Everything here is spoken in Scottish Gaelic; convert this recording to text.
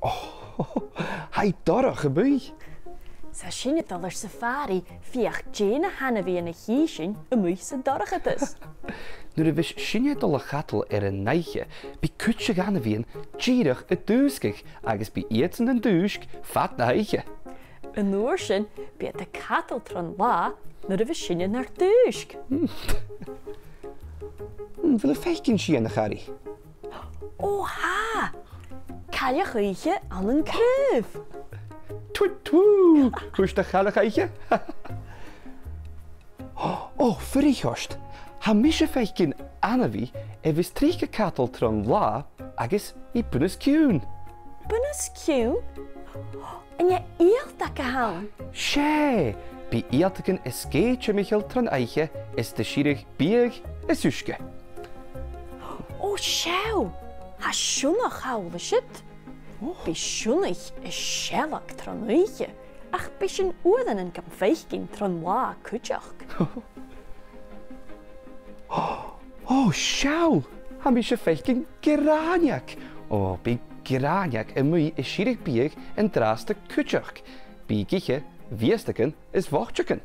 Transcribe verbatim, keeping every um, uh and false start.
Tha i dorcha a-muigh. 'S tha sinne a' dol air safari feuch dè na h-ainmhidhean a chì sinn a-muigh san dorchadas. Nuair a bhios sinne a' dol a chadal air an oidhche, bidh cuid de dh'ainmhidhean dìreach a' dùsgadh agus bidh iadsan an dùsg fad na h-oidhche. An uair sin, bidh iad a' cadal tron là nuair a bhios sinne nar dùsg. Mm, a bheil thu a' faicinn sìon, a charaidh? Ò, tha! Cailleach-oidhche ann an craobh. Twit twoo! Thuirt a' chailleach-oidhche. Ò, fuirich ort. Tha mise a' faicinn ainmhidh a bhios tric a' cadal tron là agus i a' buntainn ciùin. Buntainn ciùin? An e ialtag a th' ann? 'S e! Bidh ialtagan a' sgèith timcheall tron oidhche is a' sireadh biadh is uisge. Ò, seall! Tha sionnach thall an siud. Ò. Bidh sionnaich a' sealg tron oidhche, ach bidh sinn uaireannan gam faicinn tron là cuideachd. Ò, seall! Tha mise a' faicinn gràineag! Ò, bidh gràineag a-muigh a' sireadh biadh an-dràsta cuideachd. Bidh i ag ithe bhiastagan is bhoiteagan.